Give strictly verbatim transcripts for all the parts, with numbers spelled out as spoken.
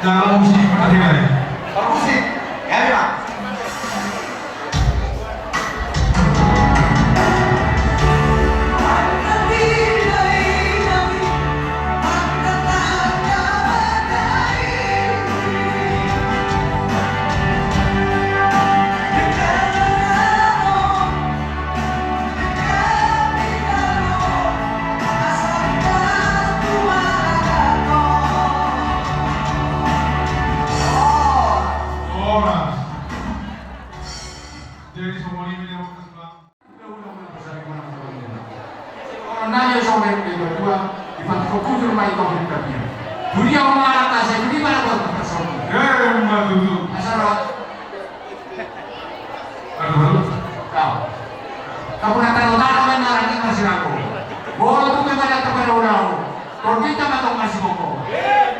Dalam musik, akhirnya. Musik, ya, ya. Aduh. Taponatano-tano ma na rani masirako. Molo tung pe manat tapada ulaon. Tordinta ma tong masiboko.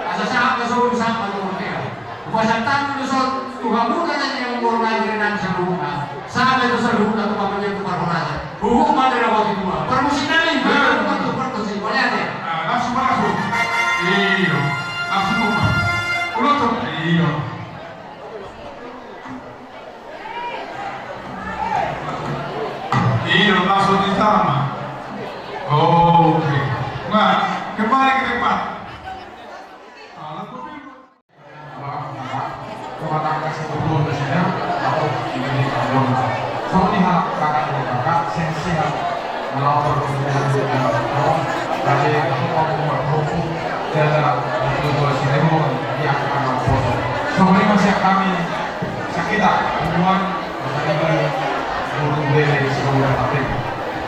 Asa sahat ma solu sahat ma tong hea. Hupasahat hami do son tu hamu na naeng mangornai ringan saluhutna. Sahat ma tu saluhutna tu pamanian tu parhorasan. Huhut ma tu na boti tua. Parmusik nami. Huhut ma tu parmusik. Mauliate. Ah, langsung, langsung. Iyo. Langsung ma. Uloto. Iyo. Iyo, langsung di sana. Oke. Nah, kembali ke tempat. Alat kopi. Songon i ma sian hami, sian hita, Bubuhan, Matarima, Guru Bere, Silaban, Tapin.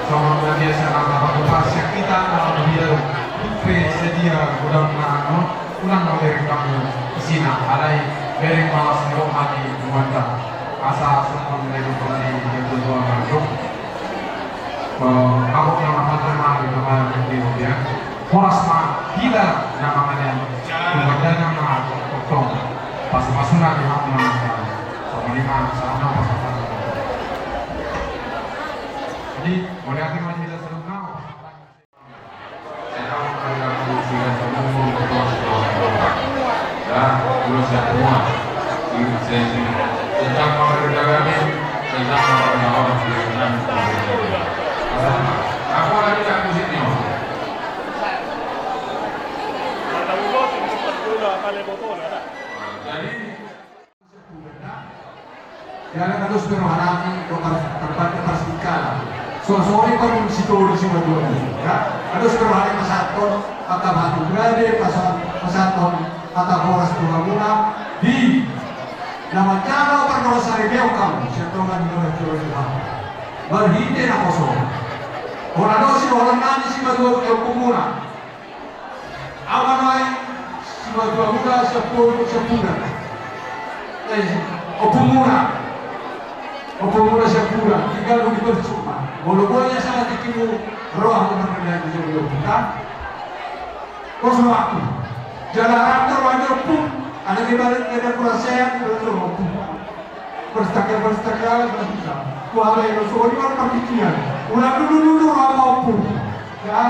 Songon na biasa na tapatupa sian hita, na laho mabiar, tung pe sadia godang na anu, unang ma bereng hamu isina, alai bereng ma las ni roha ni Bubuhanta. Asa sungkun na didok ni ketua Marjo. Mabok na marpanjang ma di nama dia. Horas ma hita na manganean. Pemandang ma tongtong. Pasu-pasuna di hamu na manganean. Songon i ma sahat na pasahat. Jadi, mauliate ma di hita saluhutna. Jadi, Jala na dos pe rohanami, do par-, parpande parsingkalan. Songon i ma sitolu simatua i, ya. Na dos pe rohanami pasahathon angka hata gabe, pasa-, pasahathon hata horas tu hamuna, di na manjalo pardosa ni beok hamu, sian tonga ni Tuhan. Marhite naposo. Holan do sihohononnami simatua i, ompumuna. Ahu ma nuaeng simatua muna Siampudan. Eh, ompumuna. Ompumuna Siampudan. Tinggal di Percuma. Molo boi ia sahat tingkimu roha muna mendaki jadi ompung. Pos rohangku. Jala rata roha ni ompung. Ada di balik ada perasaan, ada di ompung. Perstaka, perstaka, perstaka. Wah, ale, lo, songon i ma partingkian. Unang lulu-lulu roha ompung. Ya,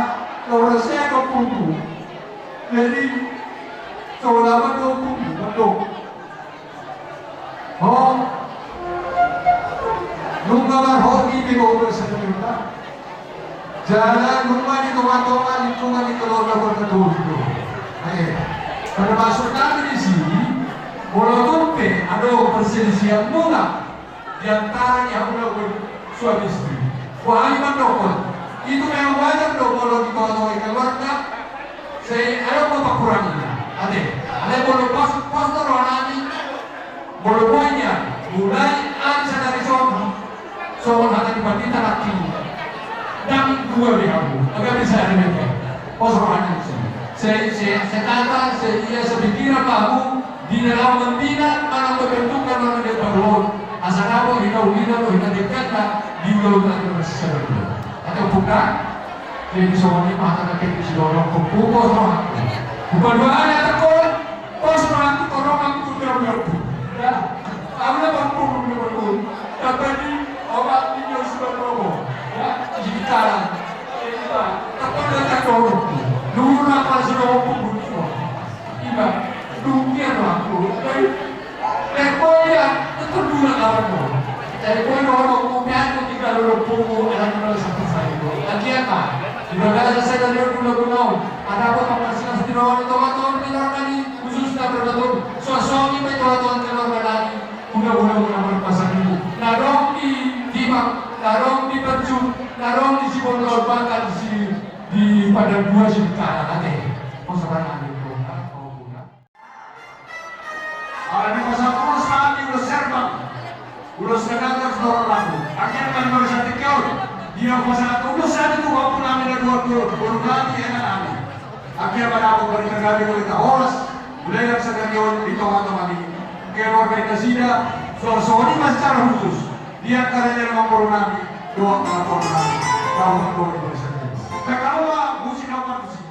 lo rasa ya ompungku. Jadi, songon i ma do ompungku, ma do. Oh. Nunga marhot i pe, ompung, sebenarnya. Jala nunga di tonga-tonga lingkungan ni keluarga Borkatuju. Eh, pada maksud kami di sini, molo tung pe adong perselisihan muna di antara ni hamuna suami istri. Wahai mandokon, itu memang wajar do molo di tonga-tonga keluarga, sai adong ma pakurangina. Ate, alai molo pos, pos do rohanami, molo boi nian, mulai ari sadari on, songon hata ni pandita nangkin, ndang dua be hamu, gabe sada be. Pos rohanami. Sai, sai, sai kata, sai ia, sai pikiran hamu, di na laho mambina, manang pembentukan, manang di parluhut. Asa dapot hinaulina dohot hinadengganna di ulaon na asa sadari on. Ate, ompung, kan? Jadi songon i ma hata na pe di sidorong, ompung, pos roha. Upa dua ari atakon, pos rohangku, torong angku, dia udah. Ya, aku na mampu, udah mampu. Tapi di obat ini harus berbohong. Ya, di dalam. Jadi, Pak, tak pernah tak dorong. Dulu apa sudah mampu, butuh. Iba, dungkian rohangku. Jadi, eh, boya, tetap dulu kawan. Jadi, boya, orang mampu, pian, aku tinggal dulu, pungu, anak, anak, satu saya. Agia, Pak. Di bagasan sadari on, guna-guna on. Ada apa, Pak, masih, masih di bawah, di tonga-tonga, di tonga-tonga, khususna Borkatuju. Suang-suang i ma di tonga-tonga keluarga nami. Guna-guna, guna marpasangibu. Na adong di Timbang, na adong di Percuma, na adong di Sibolon, bahkan di si-, di Padang Dua, si Kala, ate. Oh, sabar, ate. Ala ni pasahat ulos ma di ulos Serbang, ulos Serbang, ulos Serbang laku. Akhirna ma di bagasan tingki on, di na pasahat ulos sahat tu ompung nami na dua pulu, boru nami, ina nami. Akhirna ma dapot barita gabe, barita horas, mulai dari sadari on di tonga-tonga ni keluarga nasida, songon i ma secara khusus di angka raja ni boru nami, dohot boru nami, dohot boru nami. Kakawa musik apa musik?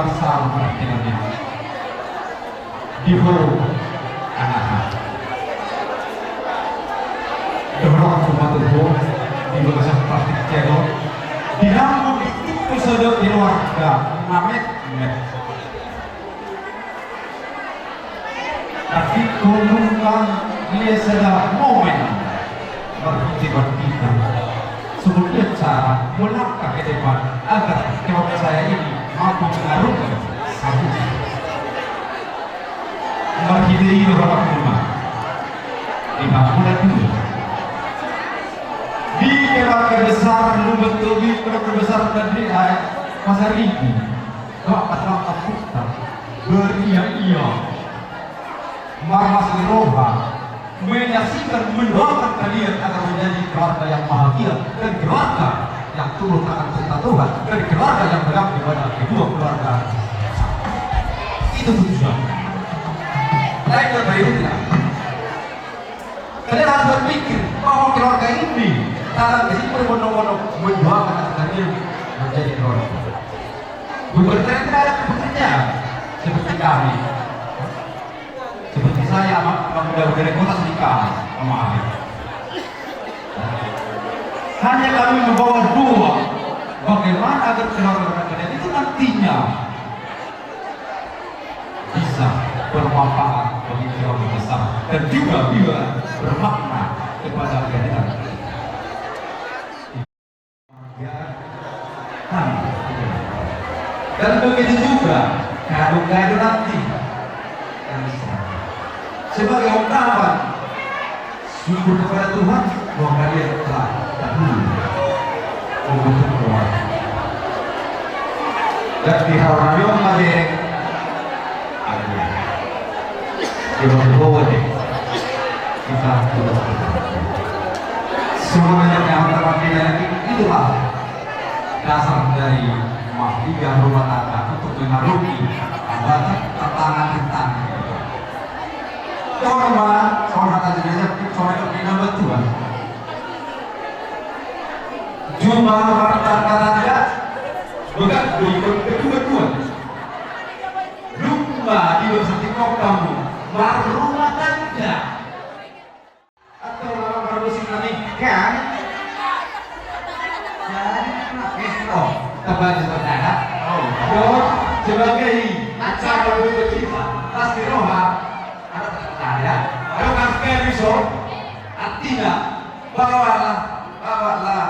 Saru martinani di ho anaha. Dohot ma tu ho di bagasan partingkian on, di lambung di tingki sada keluarga na metmet. Tapi tolonglah dia sada momen marhite bantita. Songon dia cara melangkah ke depan agar keluarga saya ini mampu mengarungi satu. Marhite i do harapanmuna. Di bangunan dulu. Di keluarga besar Lumban Tobing, keluarga besar Tandri, eh, Pasaribu. Dohot keluarga Putra. Beriak-iak. Marlas ni roha, menyaksikan, mendoakan kalian agar menjadi keluarga yang bahagia dan keluarga yang turut akan perintah Tuhan dan keluarga yang berada pada kedua keluarga. Itu tujuan. Lain dan baik tidak. Kalian harus berpikir bahwa keluarga ini dalam kehidupan berbondong-bondong mendoakan agar kalian menjadi keluarga. Bukan kalian tidak ada pekerjaan seperti kami. Seperti saya, anak, anak muda dari kota Srikaya, Ama Ale. Hanya kami membawa doa, bagaimana agar keluarga kalian itu nantinya bisa bermanfaat bagi keluarga besar dan juga, juga bermakna kepada kehidupan. Ya. Dan begitu juga kado-kado nanti. Sebagai ungkapan syukur kepada Tuhan bahwa kalian telah dahulu membentuk keluarga. Dan di hal-hal yang ada, Aduh. Coba bawa deh. Kita coba. Semuanya yang terpakainya lagi, itulah dasar dari mahligai rumah tangga untuk mengarungi hambatan, tantangan, rintangan. Torma, saudara jenazah, saudara terpindah bantuan. Jumlah rumah tangga, bukan berikut kedua-dua. Lumba di bagasan tingki on hamu marrumah tangga. Atau marmusik na nikah. Jadi, eh, oh, tambah di sana. Oh, sebagai acara berduka cita, pasti roha ada pertanyaan. Ada kan kayak bisa. Artinya, bawalah, bawalah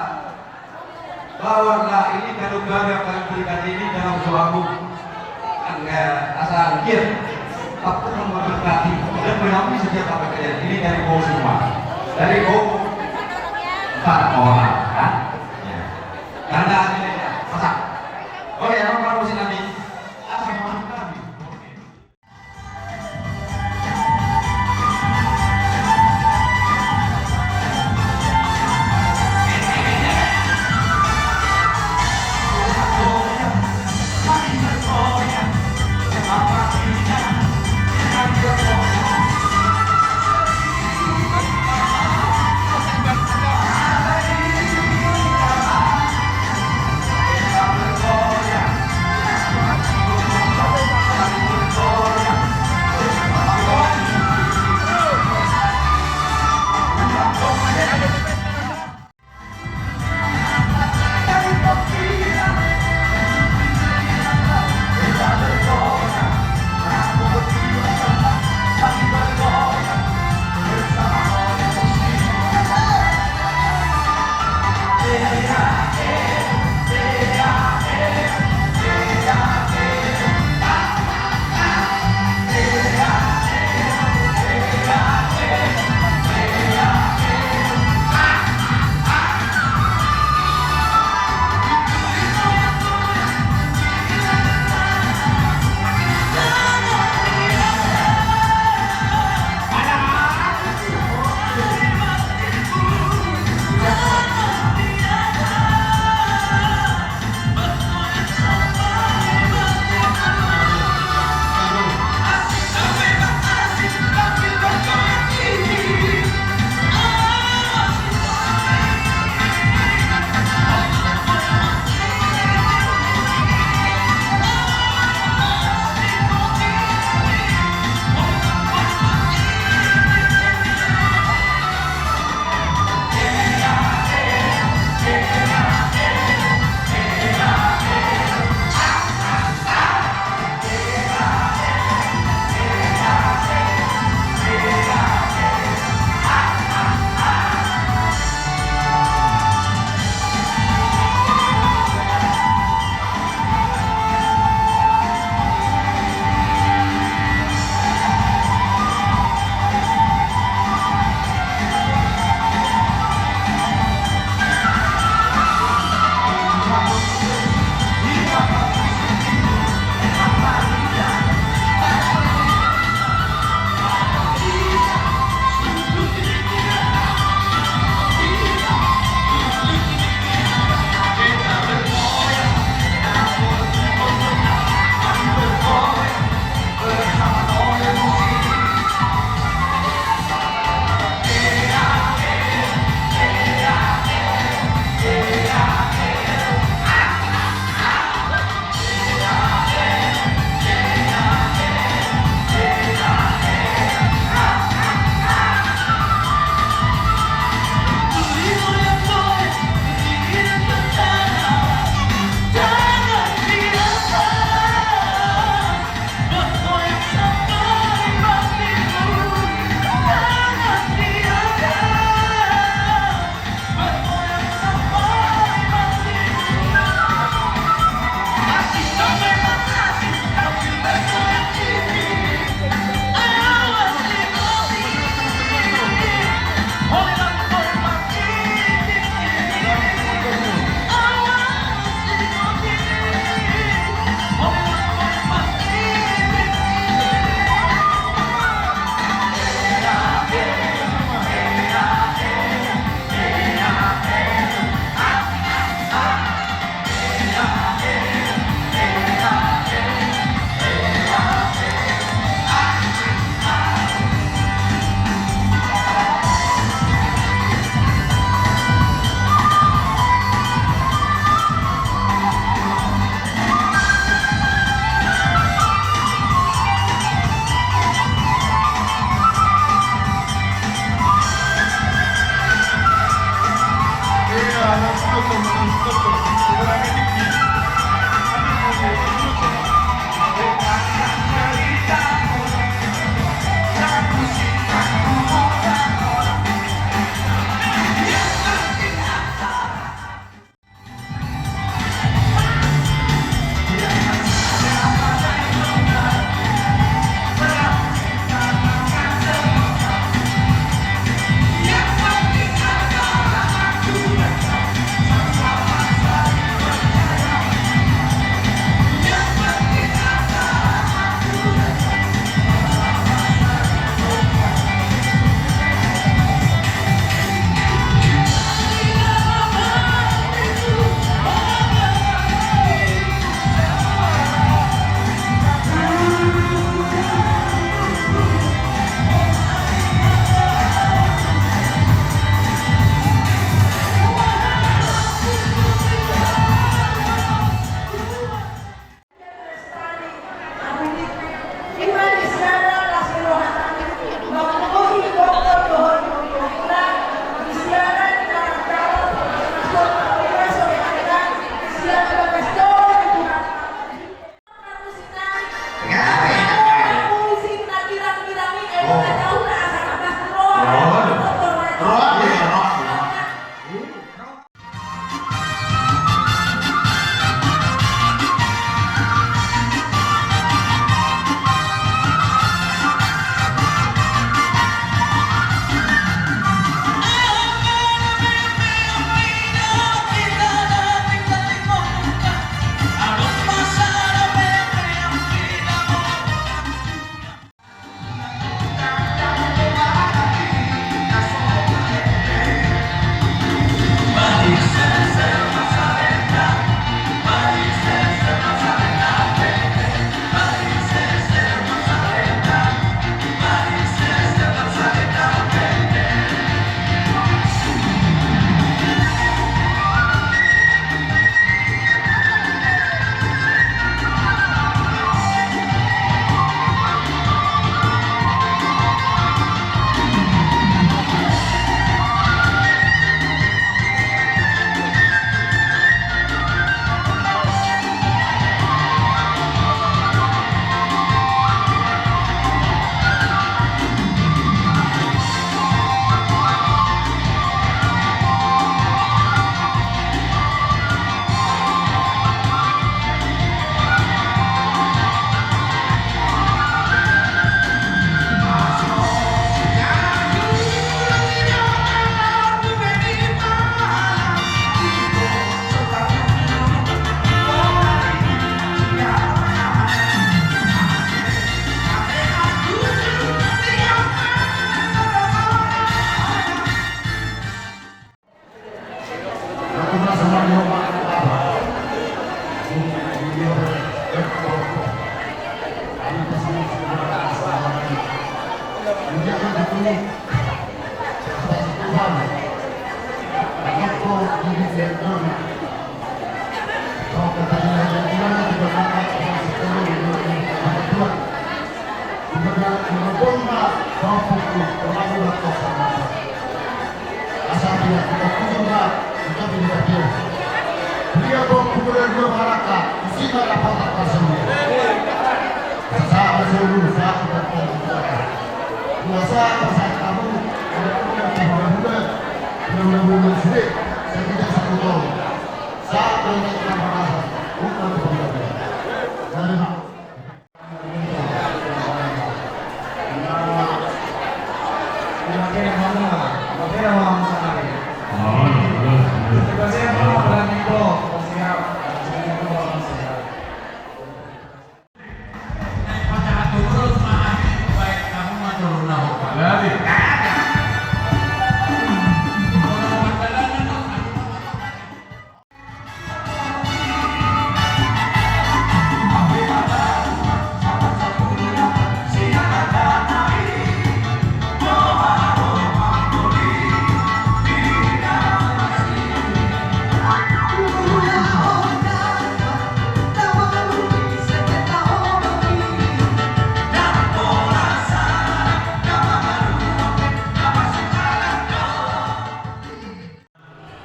Bawalah ini kado-kado yang kami berikan ini dalam doamu. Angga asa angkir. Waktu memberkati dan menampung setiap apa kejadian ini dari kau semua. Dari kau empat orang, kan? Ya. Karena ini, ya, masak. Oke, apa musik nanti? Asa masak kami.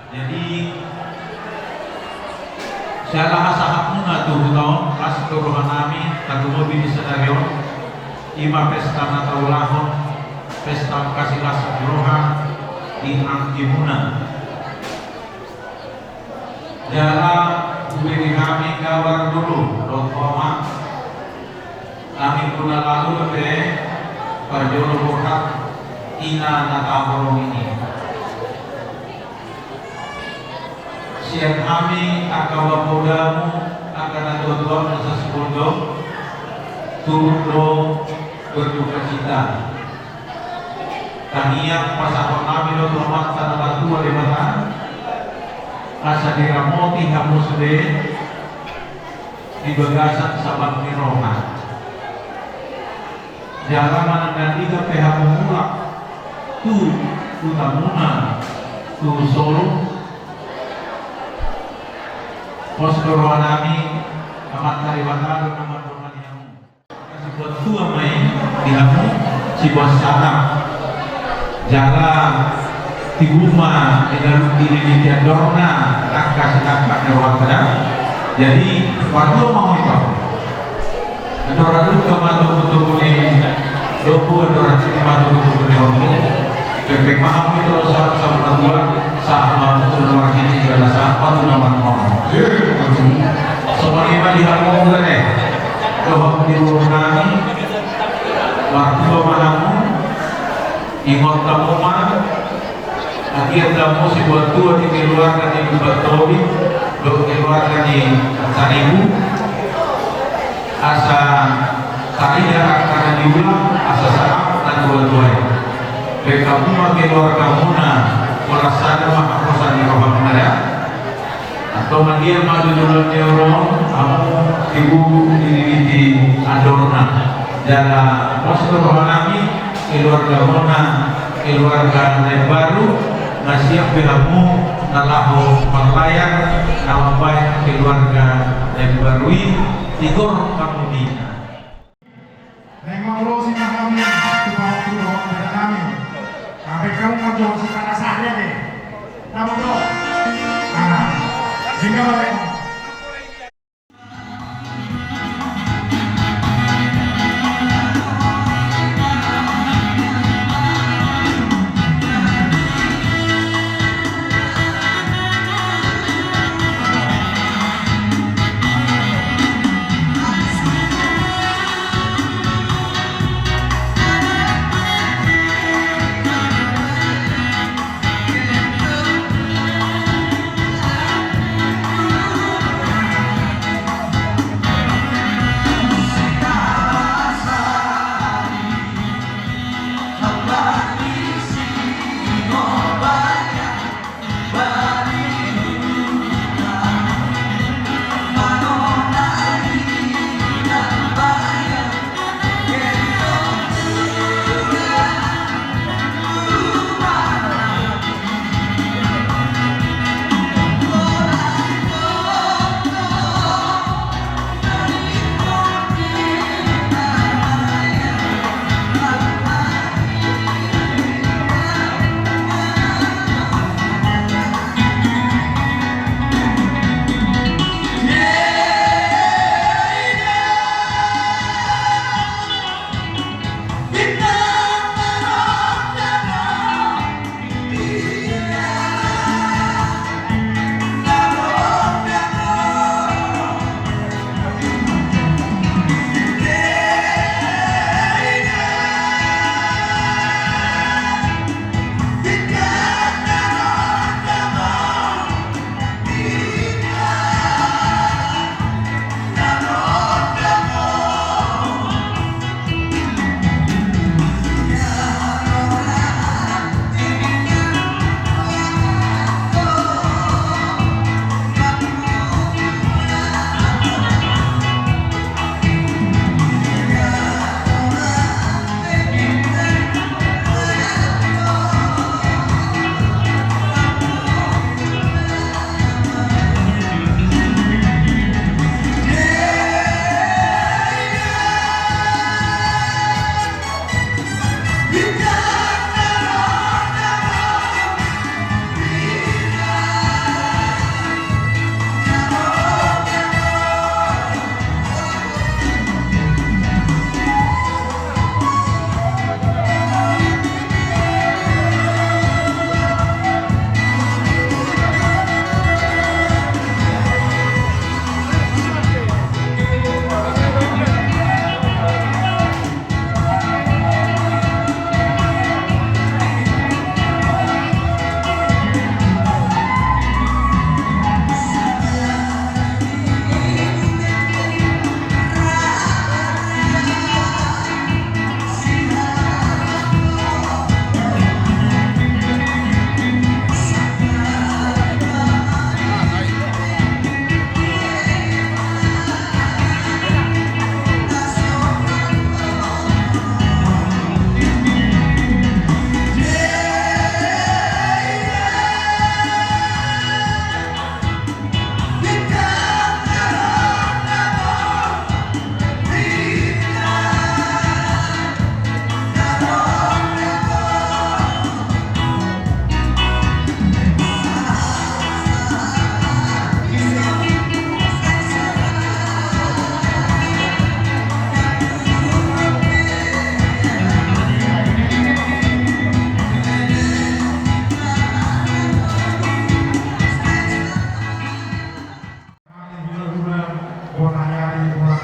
Jadi, siala hasahapmuna tu huta on, las do rohanami, tarlumobi di sadari on, i ma pesta na taulahon, pesta hasilasan ni roha di anggimuna. Jala hubege hami kabar dulu dohot ho ma, anggiat na lalu pe parjolo borhat ina na taholongi i. Sian hami angka bapamu, angka natuatuamu na sasintonggi, turut do berdukacita. Tangiang pasahaton nami do tu Amanta na martua Debata, asa diramoti hamu sude di bagasan sabam ni roha. Jala manang na denggan pe hamu mulak tu hutamuna tu Solo, pos do rohanami, Amanta Debata do na mandongani hamu. Sibuat tua ma i di hamu, sibuat sangap. Jala tibu ma di na lungki di lilitan andorna, angka sinampak ni rohanta. Jadi martua ma hita. Andorang lungka ma togutogu ni lombu, andorang sititi ma togutogu ni horbo. Pepeng ma hamu ito sahat saur matua, sahat ma hamu tu na marhite, jala sahat ma tu na marnono. Songon i ma di hamu ate dohot di boru nami, martua ma hamu, ingot hamu ma, anggiat hamu sibuat tua di keluarga ni Umbattobing dohot keluarga ni Saribu. Asa tarida angka na niula, asa sahat natuatua i. Baen hamu ma keluargamuna, holan sada ma haposan ni rohamuna da. Antong mangido ma tu joloan ni ari on, hamu tibu di lilitan andorna. Jala pos do rohanami, keluargamuna, keluarga na imbaru, na siap be hamu na laho marlayar, na mambahen keluarga na imbaru i, tigor hamu ninna. Naeng mangolosi ma hami tu pahompu dohot bere nami. Sampe hamu manjou sipata sahat i ate. Tabo do. Ah, singkat balik.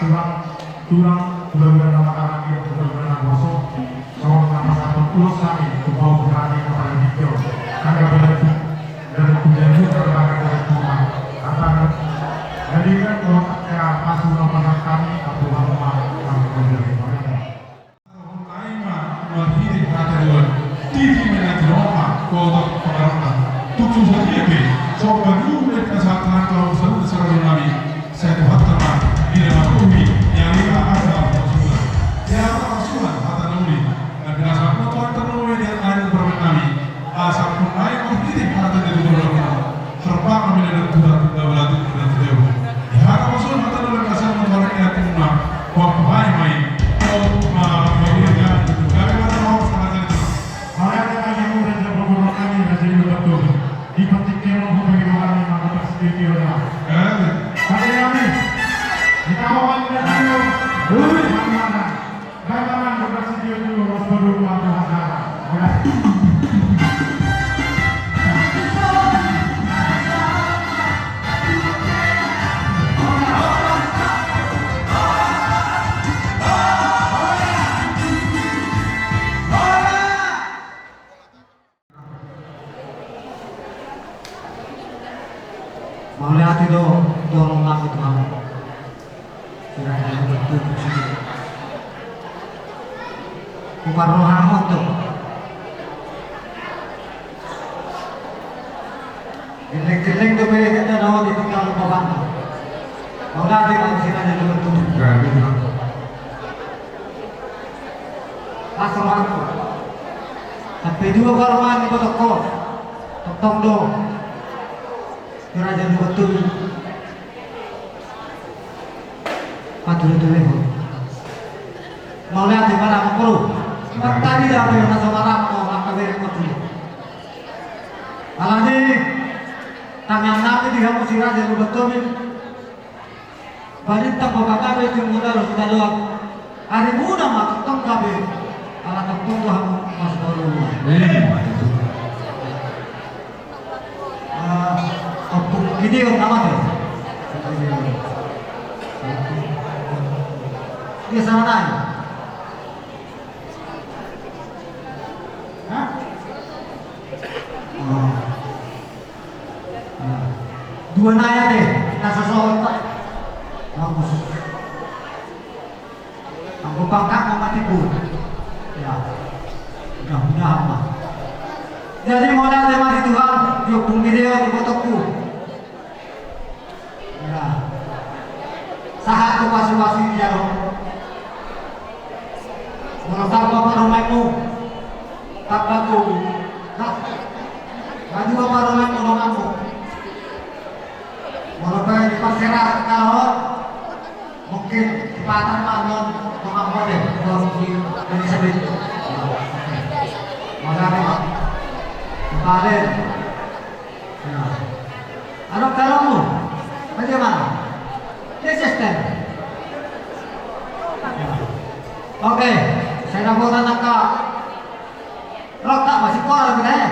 Tulang, tulang, tulang na manghargai, tulang na boso, songon na pasahathon ulos hami tu pahompu nami na paling tinggi on. Angka belajar dari tujuan itu, angka belajar dari rumah. Apa, jadi kan, kalau angka pasu na pasahat hami, apa, apa, apa, apa, apa, apa, apa, apa. Ai ma marhite hata ni Tuhan, tingki ma na di roha, gotok pangarahutna. Tung so sadia pe, so paduahon na sahat hata ni Tuhan, saluhutna saraja nami, sai Tuhanta ma, di na mangkuhi, yang lima asa, maksudna. Ya, maksudna, hata na uli. Na pinasahat Tuhanta ma, di angka parumaen nami. Asa pun ai marhite hata ni Tuhan, Harbang kami na tutu, na berarti na tutu. Di hata pasu hata na berkasar membawa ia timna. Wah, wah, mai. Oh, ma, ma, ma, ma, ma, ma, ma, ma, ma, ma. Orang yang hanya murid dan perguruan kami, Raja Ibu Batu. Di petik kemah, hubungi kami, maka pasti dia. Eh? Kami, kami. Kita mau main, kita mau. Mana, mana? Mauliate do, tolong nami Tuhan. Sira na betul. Bukan rohana untuk. Geleng-geleng do beda na di tinggal bapak. Mauliate nami sira na betul. Pas rohana. Sampai dua baru mandi potong kos. Tong do. Raja dua betul. Patulutulehon. Mauliate ma, Amang Boru. Mantap, dia pe na so marap, mau maka bere patulu. Alani, tangiang nami di hamu si Raja Lumbantomi. Balintang ma gabe tu modal hita doang. Arimuna ma tongtong gabe. Ala tongtong do hamu mas baru. Eh. Ah, Ompung Gideon namanya. Dia sama nai. Hah? Oh. Nah. Dua nai ate, na so sohot. Bagus. Anggo pangkat ma mati pun. Ya. Mudah-mudahan ma. Jadi mauliate ma di Tuhan, di Ompung Gideon, di ibotongku. Ya. Sahat tu pasu-pasu di jalo. Molo tamba parumaenmu. Tamba tu. Nah. Maju parumaenmu donganmu. Molo pe di parserahan na ro, mungkin di Batam ma non, dongan model, non di Indonesia itu. Mauliate ma. Di Bali. Ya. Anu, kalau mau, bagaimana? Dia sistem. Ya. Oke, saya dapat angka. Rok tak masih kuat lagi, ya?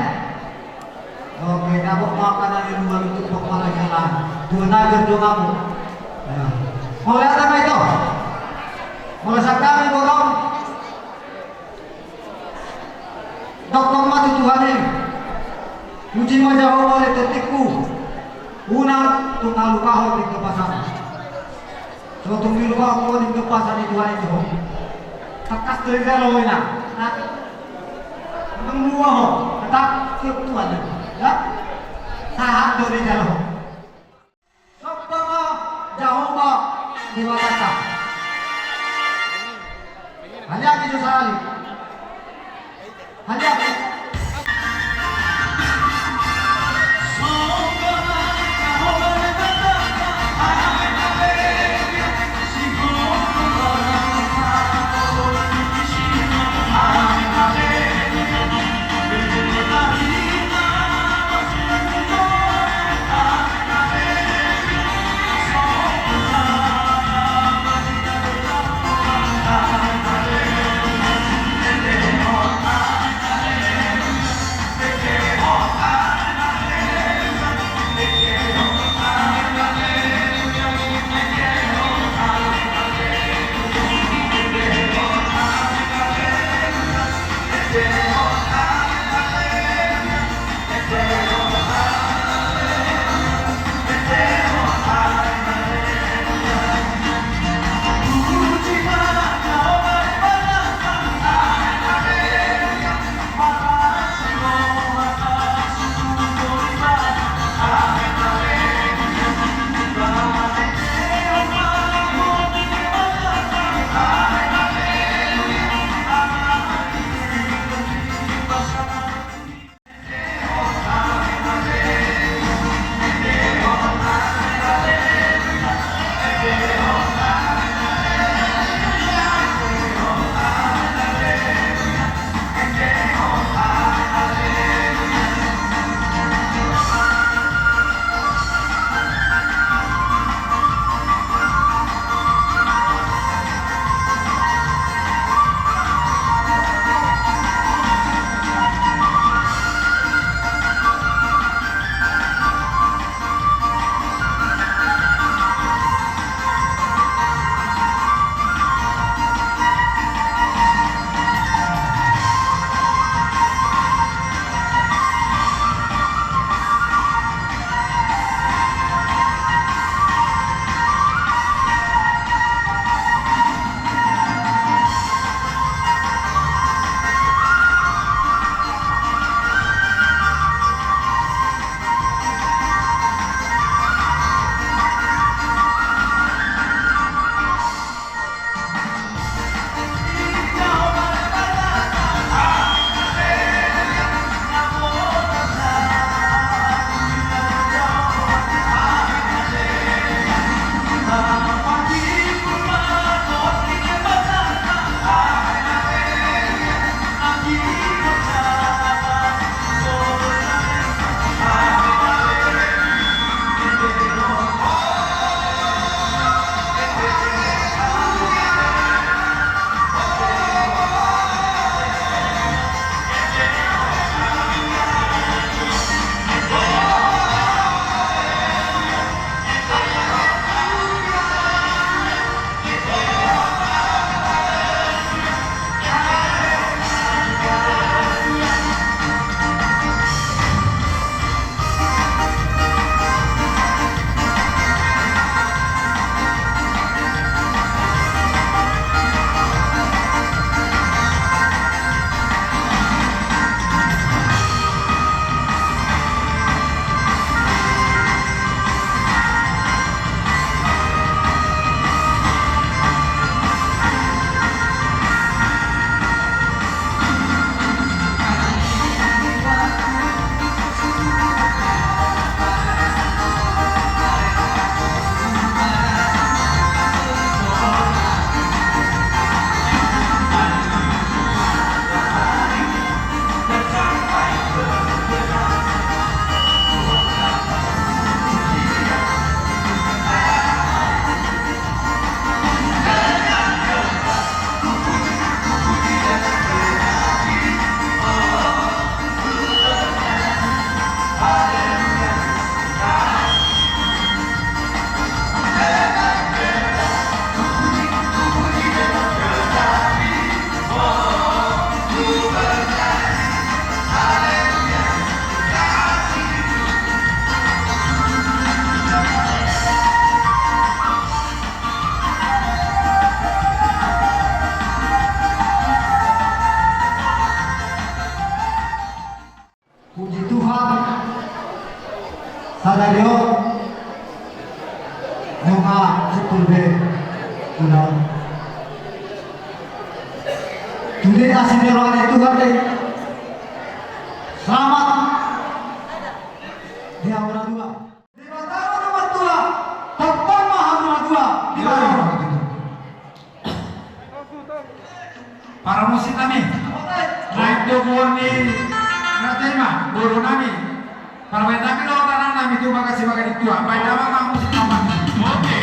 Oke, dapot makanan di luar itu, pokoknya jalan. Dua nager, dua kamu. Ya. Mauliate ma ito. Molo sian hami borong. Tongtong ma tu Tuhan i. Puji ma Jahowa, ale tondiku. Unang tung halupahon di kepasan. Sotung di lupa ho di kepasan itu hari itu. Takas dari jalo ina. Nah. Menua ho. Tetap tiap Tuhan. Ya. Sahat dari jalo. Somba ma Jahowa Debatanta. Haliang i jo sahali. Haliang i. Yo, nunga sepuluh be. Udah. Jadi asli rohani Tuhan deh. Selamat. Di awal dua. Di mata orang tua, tentang mahal dua. Di mana? Para musik nami, naik do buon ni Raja Ima, boru nami. Para main nami do tangan nami tu bagasi bagasi tua. Main nama nang musik nami. Oke.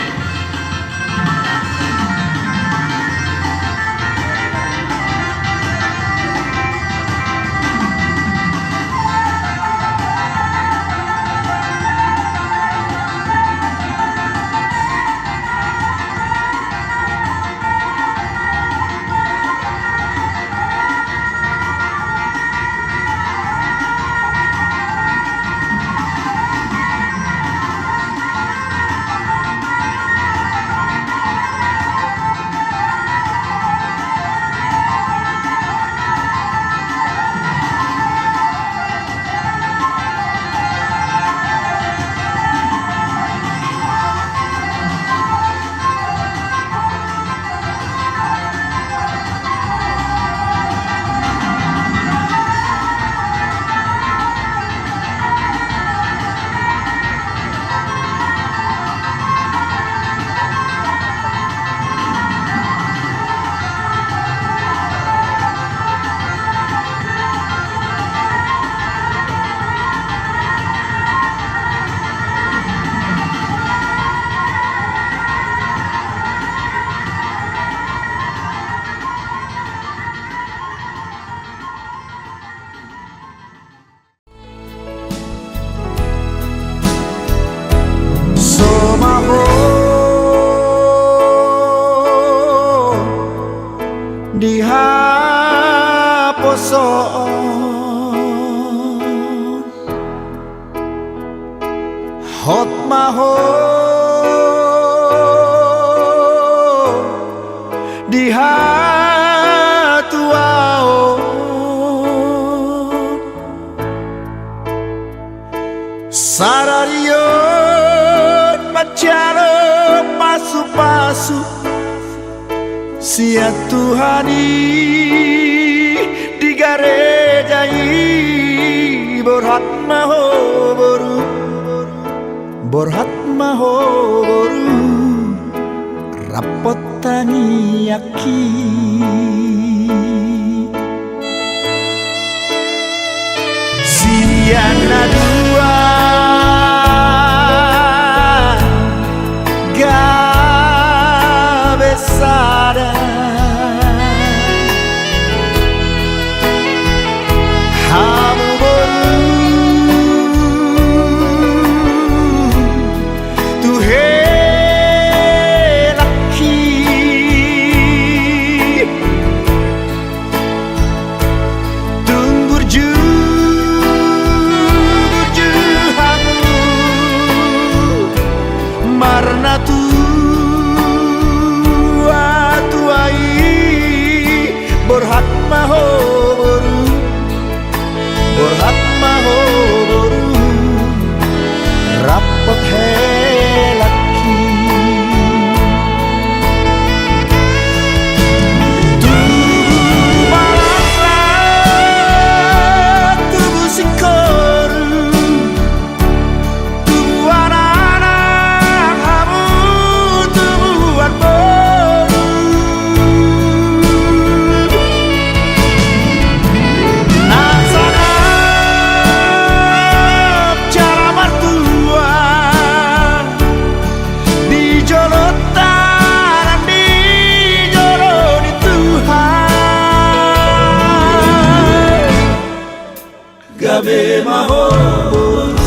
So ma ho di haposoon, hot ma ho di hatuaon. Sadari on manjalo pasupasu sian Tuhan i di gareja i. Borhat ma ho boru, borhat ma ho boru, rapot tangiangki. Sian na dua gabe sada. Hamu boru tu helangki. Tung burju, burju hamu marnatua-tua i. Borhat ma ho boru, borhat ma ho boru, rapot helangki. Tubu ma laklak, tubu singkoru, tubuan anak hamu, tubuan boru. Nang sangap jala martua di jolonta nang di jolo ni Tuhan. Gabe ma ho boru,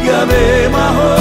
gabe ma ho